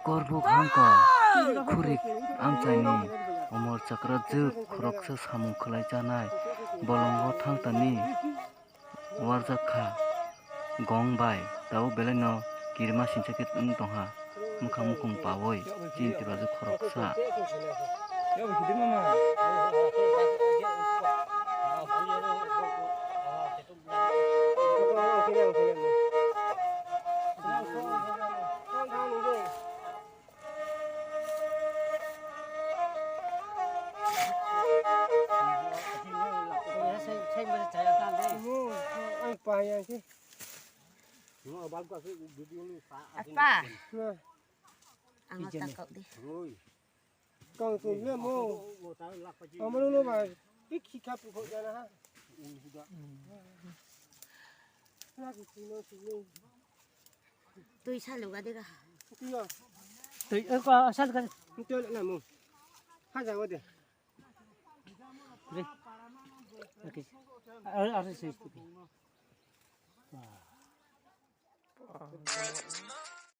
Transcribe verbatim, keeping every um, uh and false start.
Korbuk hangkha, khurik amchaini omor chakra jwk khoroksa samung khlai chanai bolongo thangtani warjak kha. Gong bai tabuk belaino kirima sincha khe wng tongha, mwkhang mukhung paui chini tibajwk khoroksa. Apa? Ang tak kau di. Kang tu le mo. Amo no ba. Ki ki kap ko jana ha. Tui sa luga dega. Tui ya. Tui ko sa luga. Tui le na mo. Ha ja wa de. Re. Okay. Ar ar se.